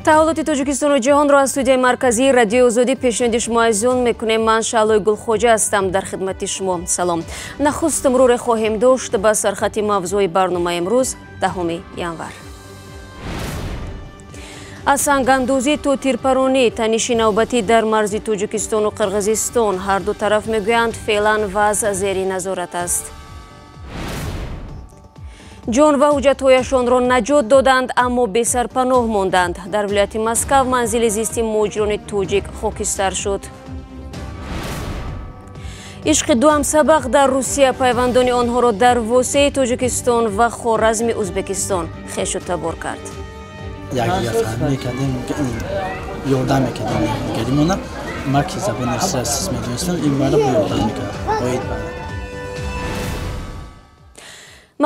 Таҳаввулоти Тоҷикистону ҷаҳонро аз студияи марказии Радиои Озодӣ пешниҳоди шумо азизон мекунем. Ман Шаълои Гулхоҷа ҳастам, дар хидмати шумо. Салом. Нахуст муруре хоҳем дошт ба сархати мавзӯи барномаи имрӯз, 10 январ. Аз сангандозӣ то тирпаронӣ, таниши навбатӣ дар марзи Тоҷикистону Қирғизистон. Ҳар ду тараф мегӯянд, феълан вазъ зери назорат аст. Ҷон ва ҳуҷҷатҳояшонро наҷот доданд, аммо бесарпаноҳ монданд. Дар вилояти Москав манзили зисти муҳоҷирони тоҷик хокистар шуд. Ишқи ду ҳамсабақ дар Русия, пайвандони онҳоро дар Восеи Тоҷикистон ва Хоразми Ӯзбекистон хешу табор кард. Якдигарфаҳмӣ мекардем, ёрдам мекардем якдигаримона. Ман ки забони русӣ медонистам, ин маро бо ёрдам мекард. Оид ба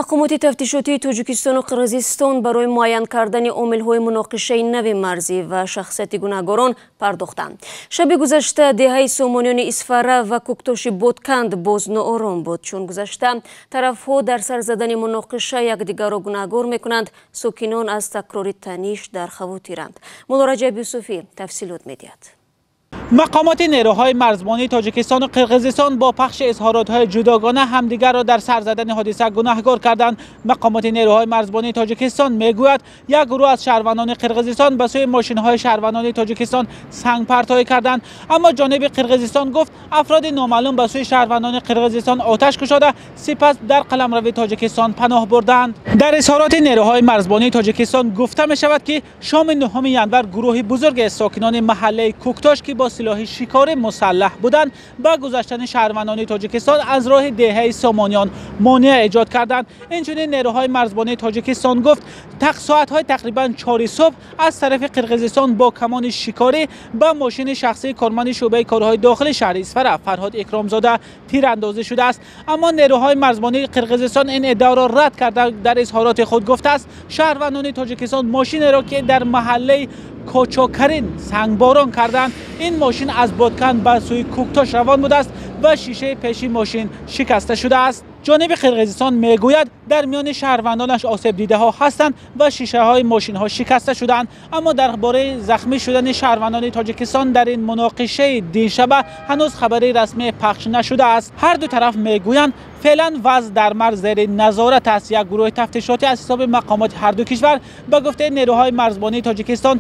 Мақомоти тафтишотии Тоҷикистону Қирғизистон барои муайян кардани омилҳои муноқишаи нави марзӣ ва шахсияти гунаҳгорон пардохтанд. Шаби гузашта деҳаи Сомониёни Исфара ва Кӯктоши Бодканд боз ноором буд, чун гузашта тарафҳо дар сар задани муноқиша якдигарро гунаҳгор мекунанд. Сокинон аз такрори таниш дар хавотиранд. Мулло Раҷаб Юсуфӣ тафсилот медиҳад. Мақомоти нерӯҳои марзбонии Тоҷикистону Қирғизистон бо пахши изҳоротҳои ҷудогона ҳамдигарро дар сар задани ҳодиса гунаҳгор карданд. Мақомоти нерӯҳои марзбонии Тоҷикистон мегӯяд, як гурӯҳ аз шаҳрвандони Қирғизистон ба сӯи мошинҳои шаҳрвандони Тоҷикистон сангпартоӣ карданд. Аммо ҷониби Қирғизистон гуфт, афроди номаълум ба сӯи шаҳрвандони Қирғизистон оташ кушода, сипас дар қаламрави Тоҷикистон паноҳ бурданд. Дар изҳороти нерӯҳои марзбонии Тоҷикистон гуфта мешавад, ки шоми 9 январ гурӯҳи бузурги аз сокинони маҳаллаи Кӯктош, ки бо силоҳи шикорӣ мусаллаҳ буданд, ба гузаштани шаҳрвандони Тоҷикистон аз роҳи деҳаи Сомониён монеа эҷод карданд. Инчунин нерӯҳои марзбонии Тоҷикистон гуфт, соатҳои тақрибан 4 субҳ аз тарафи Қирғизистон бо камони шикорӣ ба мошини шахсии корманди шӯъбаи корҳои дохили шаҳри Исфара Фарҳод Икромзода тирандозӣ шудааст. Аммо нерӯҳои марзбонии Қирғизистон ин иддаоро рад карда, дар изҳороти худ гуфтааст, шаҳрвандони Тоҷикистон мошинеро, ки дар маҳаллаи Кочокарин сангборон карданд, ин мошин аз Бодканд ба сӯи Кӯктош равон будааст ва шишаи пеши мошин шикаста шудааст. Ҷониби Қирғизистон мегӯяд, дар миёни шаҳрвандонаш осебдидаҳо ҳастанд ва шишаҳои мошинҳо шикаста шудаанд. Аммо дар бораи захмӣ шудани шаҳрвандони Тоҷикистон дар ин муноқишаи диншаба ҳанӯз хабари расмӣ пахш нашудааст. Ҳар ду тараф мегӯянд, феълан вазъ дар марз зери назорат аст. Як гурӯҳи тафтишотӣ аз ҳисоби мақомоти ҳар ду кишвар ба гуфтаи нерӯҳои марзбонии Тоҷикистон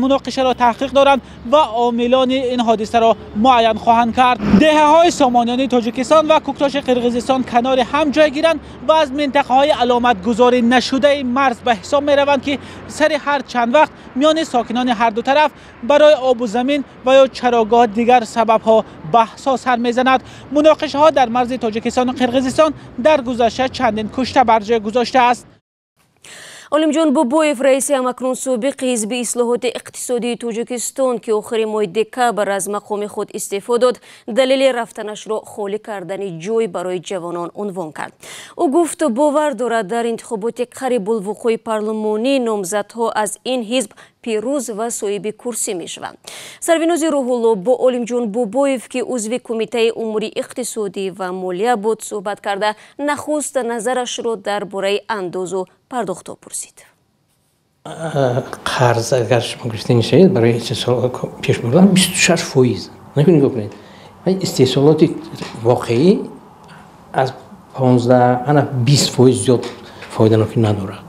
муноқишаро таҳқиқ доранд ва омилони ин ҳодисаро муайян хоҳанд кард. Деҳаҳои Сомониёни Тоҷикистон ва Кӯктоши Қирғизистон канори ҳам ҷой гиранд ва аз минтақаҳои аломатгузорӣ нашудаи марз ба ҳисоб мераванд, ки сари ҳар чанд вақт миёни сокинони ҳар ду тараф барои обу замин ва ё чарогоҳ дигар сабабҳо баҳсҳо сар мезанад. Муноқишаҳо дар марзи Тоҷикистону Қирғизистон дар гузашта чандин кушта бар ҷой гузоштааст. Олимҷон Бобоев, раиси ҳамакнун собиқи ҳизби ислоҳоти иқтисодии Тоҷикистон, ки охири моҳи декабр аз мақоми худ истеъфо дод, далели рафтанашро холӣ кардани ҷой барои ҷавонон унвон кард. Ӯ гуфт, бовар дорад, дар интихоботи қарибулвуқӯи парлумонӣ номзадҳо аз ин ҳизб пирӯз ва соҳиби курсӣ мешаванд. Сарвинози Рӯҳулло бо Олимҷон Бобоев, ки узви Кумитаи умури иқтисодӣ ва молия буд, суҳбат карда, нахуст назарашро дар бораи андозу пардохтҳо пурсид. Қарз агар шумо гирифта нишавед, барои истеҳсол пеш бурдан 26%. Нигоҳ кунед, истеҳсолоти воқеӣ аз 15 ана 20% зиёд фоиданокӣ надорад.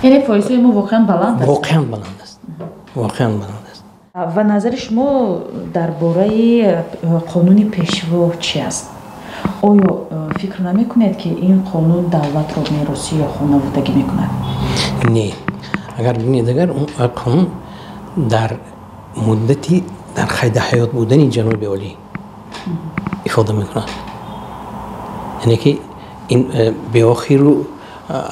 Яъне фоизҳои мо воқеан баланд аст? Воқеан баланд аст, воқеан баланд аст. Ва назари шумо дар бораи қонуни пешво чи аст? Оё фикр намекунед, ки ин қонун давлатро меросӣ ё хонаводагӣ мекунад? Не, агар бинед, агар қонун дар муддати дар қайди ҳаёт будани ҷаноби олӣ ифода мекунад, яъне ки ин беохиру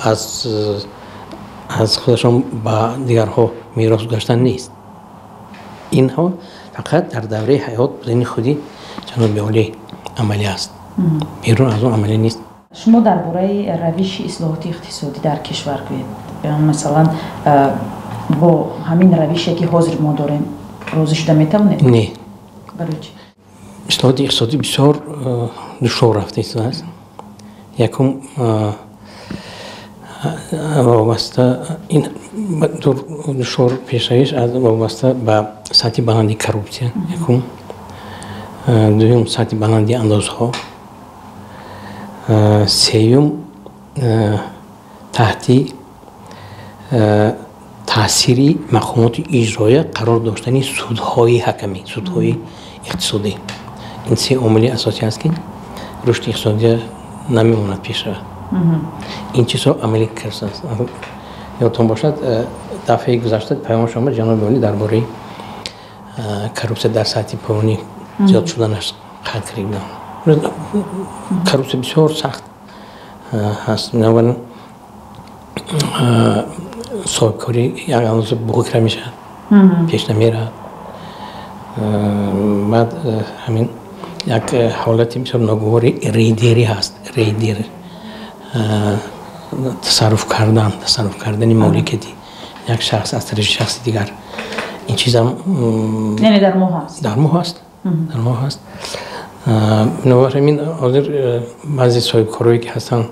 аз худашон ба дигарҳо мерос гузаштан нест. Инҳо фақат дар давраи ҳаёт будани худи ҷаноби олӣ амалӣ аст, берун аз он амалӣ нест. Шумо дар бораи равиши ислоҳоти иқтисодӣ дар кишвар гӯед. Масалан, бо ҳамин равише, ки ҳозир мо дорем, розӣ шуда метавонед? Не. Барои чӣ? Ислоҳоти иқтисодӣ бисёр душвор рафта истодааст. Якум, Вобаста ин душвор пешравиш вобаста ба сатҳи баланди коррупсия якум, дуюм сатҳи баланди андозҳо, сеюм таҳти таъсири мақомоти иҷроия қарор доштани судҳои ҳакамӣ, судҳои иқтисодӣ. Ин се омили асосӣ аст, ки рушди иқтисодия намемонад пеш равад. Ин чизҳо амалӣ кардааст. Ёдтон бошад, дафъаи гузашта паём шумо ҷаноби олӣ дар бораи коррупсия дар сатҳи поёнӣ зиёд шуданаш қайд кардем. Коррупсия бисёр сахт ҳаст. Бинобар соҳибкорӣ як андоза буғикра мешавад, пеш намеравад. Баъд ҳамин як ҳолати бисёр ногувори рейдерӣ ҳаст. Рейдер тасарруф кардан, тасарруф кардани моликияти як шахс аз тарафи шахси дигар. Ин чизам яъне дар мо ҳаст, дар мо ҳаст, дар мо ҳаст. Бинобар ҳамин ҳозир баъзе соҳибкорое ки ҳастанд,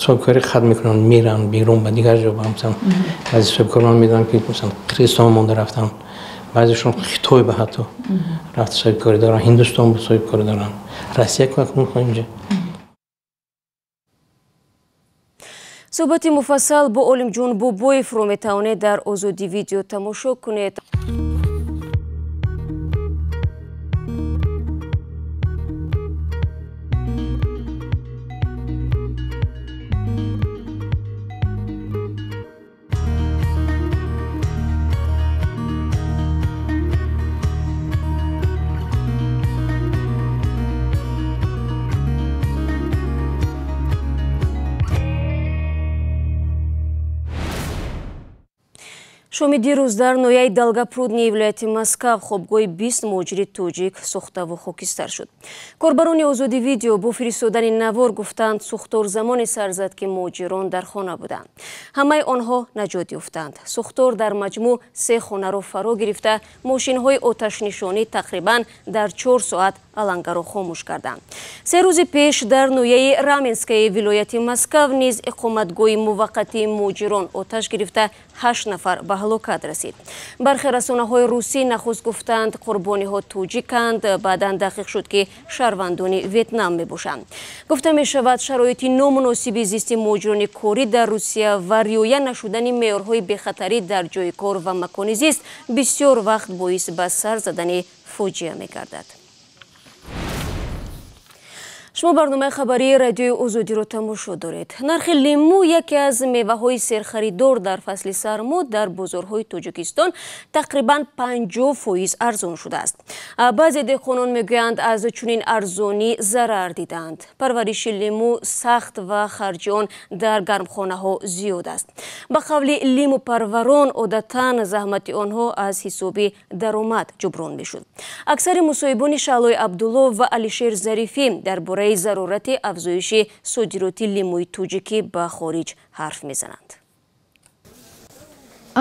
соҳибкорӣ хат мекунанд, меранд берун ба дигар ҷо. Масалан, баъзе соҳибкорон медонанд, ки масалан Қирғизистон монда рафтанд, баъзешон Хитой ба ҳатто рафта соҳибкорӣ доранд, Ҳиндустон ба соҳибкорӣ доранд, Россия кӯмак мекунад инҷа. Суҳбати муфассал бо Олимҷон Бобоевро метавонед дар Озодӣ видео тамошо кунед. Шоми дирӯз дар ноҳияи Долгопруднии вилояти Москав хобгоҳи 20 муҳоҷири тоҷик сӯхтаву хокистар шуд. Корбарони Озодӣ видео бо фиристодани навор гуфтанд, сӯхтор замоне сар зад, ки муҳоҷирон дар хона буданд. Ҳамаи онҳо наҷот ёфтанд. Сӯхтор дар маҷмӯъ 3 хонаро фаро гирифта, мошинҳои оташнишонӣ тақрибан дар 4 соат алангаро хомӯш карданд. 3 рӯзи пеш дар ноҳияи Раменскаи вилояти Москав низ иқоматгоҳи муваққатии муҳоҷирон оташ гирифта, 8 нафар ба ҳалокат расид. Бархе расонаҳои русӣ нахуст гуфтанд, қурбониҳо тоҷиканд, баъдан дақиқ шуд, ки шаҳрвандони Ветнам мебошанд. Гуфта мешавад, шароити номуносиби зисти муҳоҷирони корӣ дар Русия ва риоя нашудани меъёрҳои бехатарӣ дар ҷои кор ва макони зист бисёр вақт боис ба сар задани фоҷиа мегардад. Шумо барномаи хабарии радиои Озодиро тамошо доред. Нархи лимӯ, яке аз меваҳои серхаридор дар фасли сармо, дар бозорҳои Тоҷикистон тақрибан 50% арзон шудааст. Баъзе деҳқонон мегӯянд, аз чунин арзонӣ зарар дидаанд. Парвариши лимӯ сахт ва харҷи он дар гармхонаҳо зиёд аст. Ба қавли лимӯпарварон, одатан заҳмати онҳо аз ҳисоби даромад ҷуброн мешуд. Аксари мусоҳибони Шаҳлои Абдулло ва Алишер Зарифӣ дар бораи зарурати афзоиши содироти лимӯи тоҷикӣ ба хориҷ ҳарф мезананд.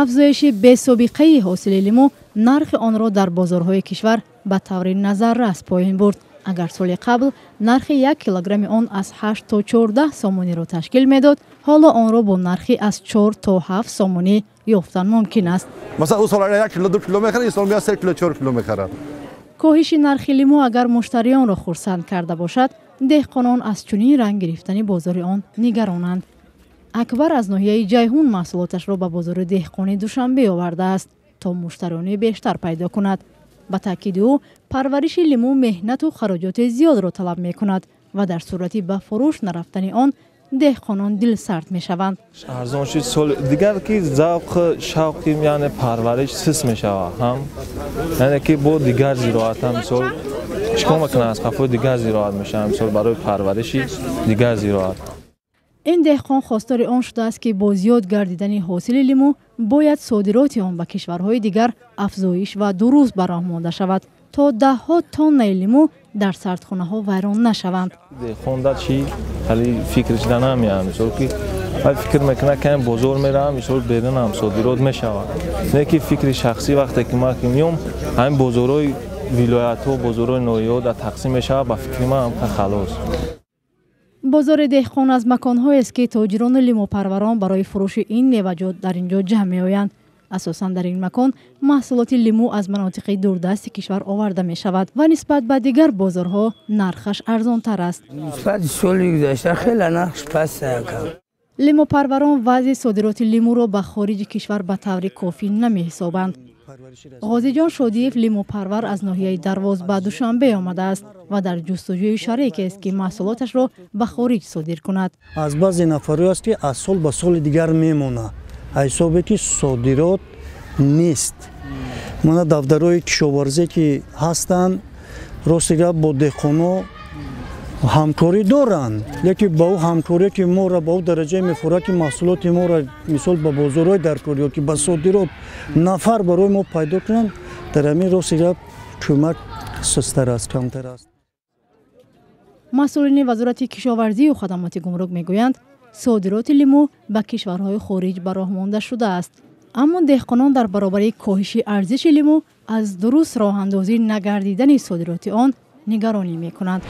Афзоиши бесобиқаи ҳосили лимӯ нархи онро дар бозорҳои кишвар ба таври назаррас поён бурд. Агар соли қабл нархи 1 килограмми он аз 8 то 14 сомониро ташкил медод, ҳоло онро бо нархи аз 4 то 7 сомонӣ ёфтан мумкин аст. Масалан, ӯ сол 1 кило 2 кило мехарад, ин сол меояд 3 кило 4 кило мехарад. Коҳиши нархи лимӯ агар муштариёнро хурсанд карда бошад, деҳқонон аз чунин ранг гирифтани бозори он нигаронанд. Акбар аз ноҳияи Ҷайҳун маҳсулоташро ба бозори деҳқони Душанбе овардааст, то муштариёни бештар пайдо кунад. Ба таъкиди ӯ, парвариши лимӯ меҳнату хароҷоти зиёдро талаб мекунад ва дар сурати ба фурӯш нарафтани он деҳқонон дилсард мешаванд. Арзон шуд сол дигар ки завқ, шавқи, яъне парвариш сис мешавад ҳам, яъне ки бо дигар зироат ҳам мисол чикор мекунанд, аз қафои дигар зироат мешаванд, мисол барои парвариши дигар зироат. Ин деҳқон хостори он шудааст, ки бо зиёд гардидани ҳосили лимӯ бояд содироти он ба кишварҳои дигар афзоиш ва дуруст ба роҳ монда шавад, то даҳҳо тоннаи лимӯ дар сардхонаҳо вайрон нашаванд. Деҳқон дар чӣ хеле фикрш дар намеояд, мисол ки вай фикр мекунад, ки бозор меравам, мисол берунам содирот мешавад. Не ки фикри шахсӣ вақте ки ман меом, ҳамин бозорҳои вилоятҳо, бозорҳои ноҳияҳо дар тақсим мешавад, ба фикри ман ҳам халос. Бозори деҳқон аз маконҳоест, ки тоҷирону лимӯпарварон барои фурӯши ин меваҷот дар ин ҷо ҷамъ меоянд. Асосан дар ин макон маҳсулоти лимӯ аз манотиқи дурдасти кишвар оварда мешавад ва нисбат ба дигар бозорҳо нархаш арзонтар аст. Нисбати соли гузашта хеле нархш паст. Лимӯпарварон вазъи содироти лимӯро ба хориҷи кишвар ба таври кофӣ намеҳисобанд. Ғозиҷон Шодиев, лимӯпарвар аз ноҳияи Дарвоз, ба Душанбе омадааст ва дар ҷустуҷӯи шарикест, ки маҳсулоташро ба хориҷ содир кунад. Аз баъзе нафарҳое аст, ки аз сол ба соли дигар мемонад, ҳисобе ки содирот нест. Мана дафтарҳои кишоварзие ки ҳастанд, рости гап, бо деҳқоно ҳамкорӣ доранд, лекин ба ӯ ҳамкорие ки моро ба ӯ дараҷае мефурад, ки маҳсулоти моро мисол ба бозорҳои даркорӣ ё ки ба содирот нафар барои мо пайдо кунанд, дар ҳамин, рости гап, кӯмак сустар аст, камтар аст. Масъулини Вазорати кишоварзию хадамоти гумрук мегӯянд, содироти лимӯ ба кишварҳои хориҷ ба роҳ монда шудааст, аммо деҳқонон дар баробари коҳиши арзиши лимӯ аз дуруст роҳандозӣ нагардидани содироти он нигаронӣ мекунанд.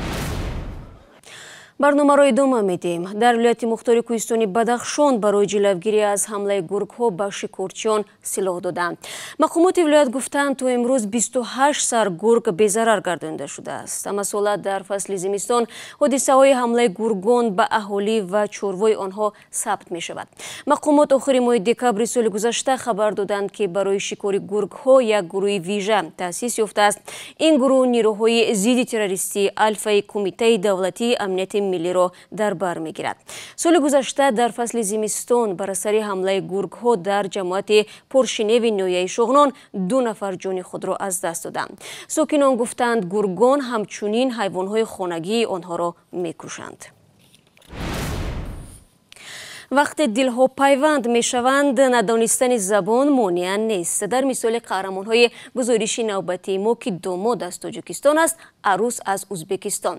Барномаро идома медиҳем. Дар вилояти мухтори кӯҳистони Бадахшон барои ҷилавгирӣ аз ҳамлаи гургҳо ба шикорчиён силоҳ доданд. Мақомоти вилоят гуфтанд, то имрӯз 28 сар гург безарар гардонида шудааст. Ҳамасола дар фасли зимистон ҳодисаҳои ҳамлаи гургон ба аҳолӣ ва чорвои онҳо сабт мешавад. Мақомот охири моҳи декабри соли гузашта хабар доданд, ки барои шикори гургҳо як гурӯҳи вижа таъсис ёфтааст. Ин гурӯҳ нерӯҳои зидди террористии Алфаи Кумитаи давлатии амнияти миллиро дар бар мегирад. Соли гузашта дар фасли зимистон бар асари ҳамлаи гургҳо дар ҷамоати Поршиневи ноҳияи Шуғнон 2 нафар ҷони худро аз даст доданд. Сокинон гуфтанд, гургон ҳамчунин ҳайвонҳои хонагии онҳоро мекушанд. Вақте дилҳо пайванд мешаванд, надонистани забон монеа нест. Дар мисоли қаҳрамонҳои гузориши навбатии мо, ки домод аз Тоҷикистон аст, арӯс аз Узбекистон.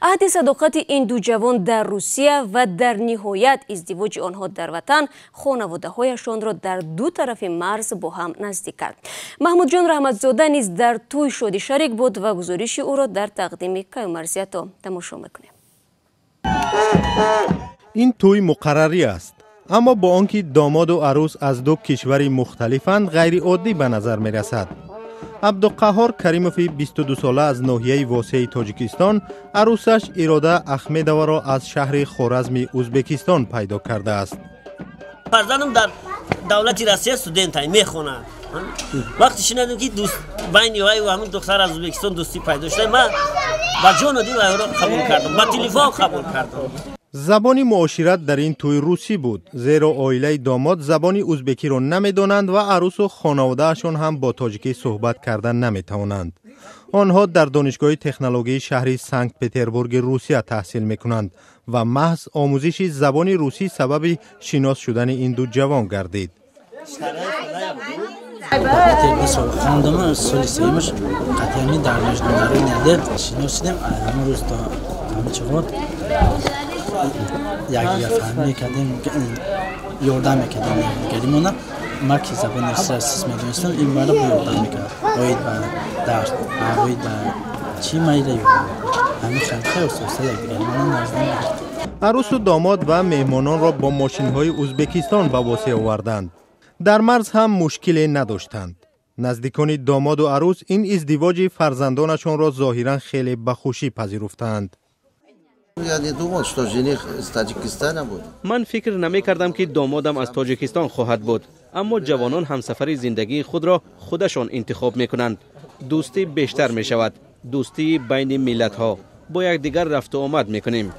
Аҳди садоқати ин ду ҷавон дар Русия ва дар ниҳоят издивоҷи онҳо дар ватан хонаводаҳояшонро дар ду тарафи марз бо ҳам наздик кард. Маҳмудҷон Раҳматзода низ дар тӯй шоди шарик буд ва гузориши ӯро дар тақдими Каюмарзиято тамошо мекунем. Ин тӯй муқаррарӣ аст, аммо бо он ки домоду арӯс аз ду кишвари мухталифанд, ғайриоддӣ ба назар мерасад. Абдуқаҳҳор Каримови 22сола аз ноҳияи Восеи Тоҷикистон арӯсаш Ирода Ахмедоваро аз шаҳри Хоразми Узбекистон пайдо кардааст. Фарзандам дар давлати Россия студент мехонад. Вақте шунидам, ки байни вай ва ҳамин духтар аз Узбекистон дӯстӣ пайдо шуда, ман ба ҷону дил вайро қабул кардам, ба телефон қабул кардам. Забони муошират дар ин тӯй русӣ буд, зеро оилаи домод забони узбекиро намедонанд ва арӯсу хонаводаашон ҳам бо тоҷикӣ суҳбат карда наметавонанд. Онҳо дар Донишгоҳи технологияи шаҳри Санкт Петербурги Русия таҳсил мекунанд ва маҳз омӯзиши забони русӣ сабаби шинос шудани ин ду ҷавон гардид. 2 сол хондам, соли сеюмаш қатъиян дар международный отдел шинос шудем. Ҳамон рӯз то ҳамин чиғот якдигар фаҳм мекардем, ёрдам мекардем якдигаримона. Ман ки забони русиро сис медонистам, ин маро бо ёрдам мекард. Оид ба дарс, оид ба чӣ майла ёрдам. Ҳамин хел оста якдигаримона наздик гирифтем. Арӯсу домод ва меҳмононро бо мошинҳои Узбекистон ба Восеъ оварданд. Дар марз ҳам мушкиле надоштанд. Наздикони домоду арӯс ин издивоҷи фарзандонашонро зоҳиран хеле ба хушӣ пазируфтаанд. Ман фикр намекардам, ки домодам аз Тоҷикистон хоҳад буд, аммо ҷавонон ҳамсафари зиндагии худро худашон интихоб мекунанд. Дӯстӣ бештар мешавад, дӯстии байни миллатҳо. Бо якдигар рафту омад мекунем.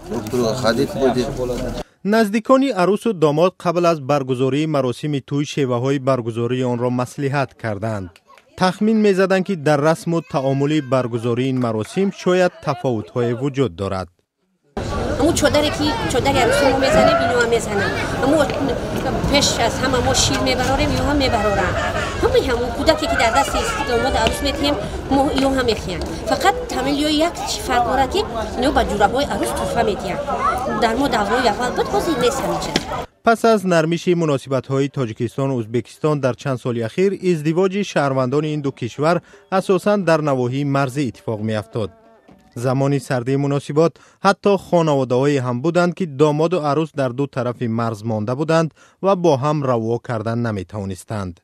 Наздикони арӯсу домод қабл аз баргузории маросими тӯй шеваҳои баргузории онро маслиҳат карданд. Тахмин мезаданд, ки дар расму таомули баргузории ин маросим шояд тафовутҳое вуҷуд дорад. Ҳамун чодаре ки чодари арӯсӣ мо мезанем, ино ҳам мезанам. Ҳамун пеш аз ҳама мо шир мебарорем, ино ҳам мебароранд. Ҳамаи ҳамун кӯдаке ки дар дасти домод арӯс метиҳем, мо ино ҳам мехиҳанд. Фақат ҳамин ё як чи фарқ дорад, ки ино ба ҷӯраҳои арӯс туҳфа медиҳанд. Дар мо давраи аввал буд, ҳозир нест ҳамин чиз. Пас аз нармиши муносибатҳои Тоҷикистону Узбекистон дар чанд соли ахир, издивоҷи шаҳрвандони ин ду кишвар асосан дар навоҳии марзӣ иттифоқ меафтод. Замони сардии муносибот ҳатто хонаводаҳое ҳам буданд, ки домоду арӯс дар ду тарафи марз монда буданд ва бо ҳам раво кардан наметавонистанд.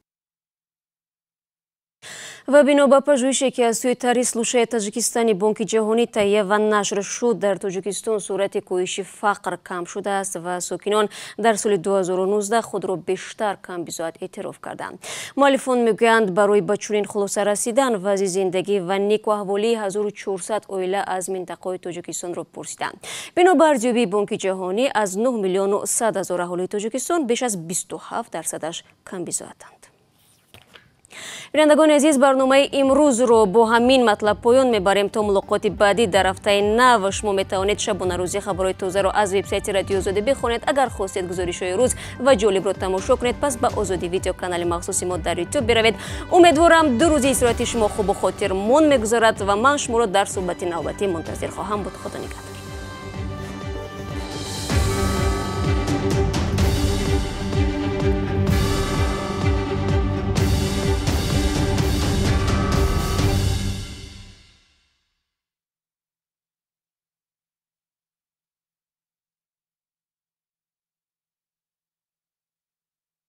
Ва бино ба пажӯҳише, ки аз сӯи тарҳи Слушай Таҷикистони Бонки Ҷаҳонӣ таҳия ва нашр шуд, дар Тоҷикистон суръати коҳиши фақр кам шудааст ва сокинон дар соли 2019 худро бештар камбизоат эътироф карданд. Муаллифон мегӯянд, барои ба чунин хулоса расидан вазъи зиндагӣ ва некуаҳволии 1400 оила аз минтақаҳои Тоҷикистонро пурсиданд. Бино ба арзёбии Бонки Ҷаҳонӣ, аз 9 миллиону 100 ҳазор аҳолии Тоҷикистон беш аз 27%-аш камбизоатанд. Бинандагони азиз, барномаи имрӯзро бо ҳамин матлаб поён мебарем. То мулоқоти баъдӣ дар ҳафтаи нав, шумо метавонед шабонарӯзӣ хабарҳои тозаро аз вебсайти Радиои Озодӣ бихонед. Агар хостед гузоришҳои рӯз ва ҷолибро тамошо кунед, пас ба Озодӣ видео канали махсуси мо дар Ютуб биравед. Умедворам, 2 рӯзи истироҳати шумо хубу хотирмон мегузарад ва ман шуморо дар суҳбати навбатӣ мунтазир хоҳам буд. Худо нигаҳдор.